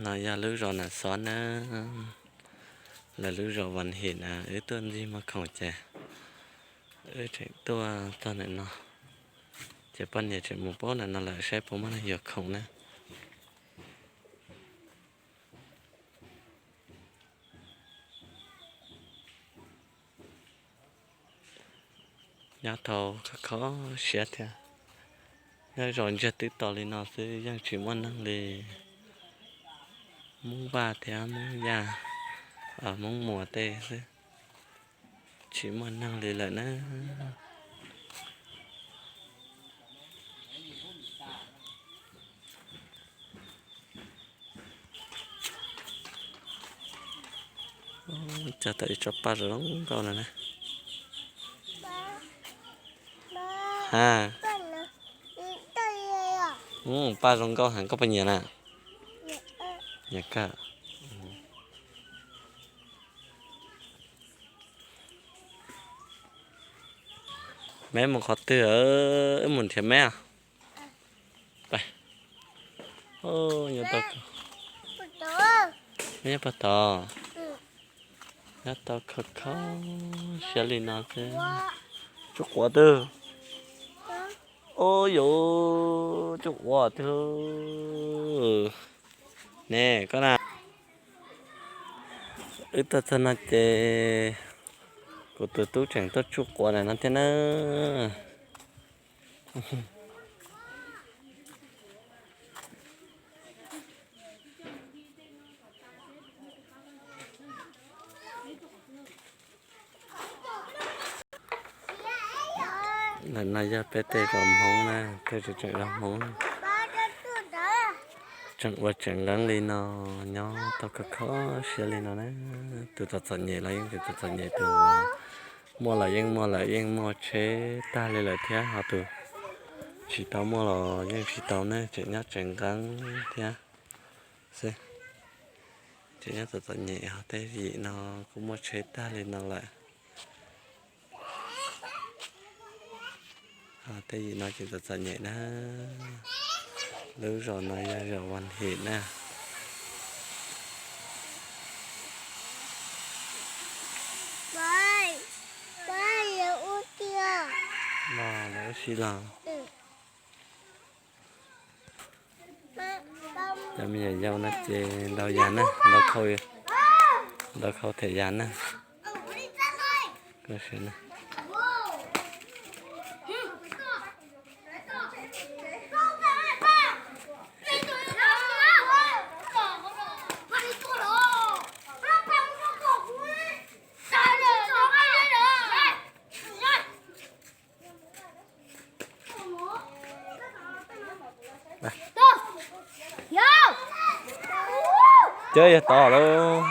No yog lub zos Nam Xov na, lawv lub zos Vas Him na. Wb tuaj ntxig muag khoom ces wb tseem tuaj txog ntawm no, ces poj niam tseem mus paub ntawm no lawm saib puas muaj neeg yuav khoom na. Nyob tau khov kho siab thiab. Nyob zos ntsiag twb to li no xwb yeej tsis muaj neeg li. Hmoob Vaj thiab Hmoob Yaj, Hmoob Muas tej xwb, tsis muaj neeg li lawm na. Cog tau ib tsob paj zoo nkauj no na. Ha, paj zoo nkauj heev, koj puas nyiam na? Nyiam kawg. Meb mus qhov twg, wb mus nrhiav meb. Nyob pag tod, nyob tau khov kho siab li no xwb. Tsuj quav twg? Ub yuv, tsuj quav twg? Ne koj na. Wb tuaj txog no ces kuv tus tub tseem tuaj tsuj quav ntawm no thiab na. Ntawm no yog peb tej zos Hmoob na, tej zos tseem zos Hmoob, tseem ua tseem nqeeb li no, nyob tau khov kho siab li no na. Tus txom txom nyem los yeej tseem txom txom nyem, tus muaj los yeej muaj lawm, yeej muaj tsheb tag li lawm thiab, ho tus tsis tau muaj los yeej tsis tau ne, tseem nyob tseem nqeeb thiab xwb. Tseem nyob txom txom nyem, ho tej yim no kuj muaj tsheb tag li no lawm. Ho tej yim no tseem txom txom nyem na. Lub zos no yog zos Vas Him na. Los lawv ua si los. Cov me nyuam yaus no ces ntaus yas na, ntaus khau, ntaus khau them yas na. Cov yog tod lawm.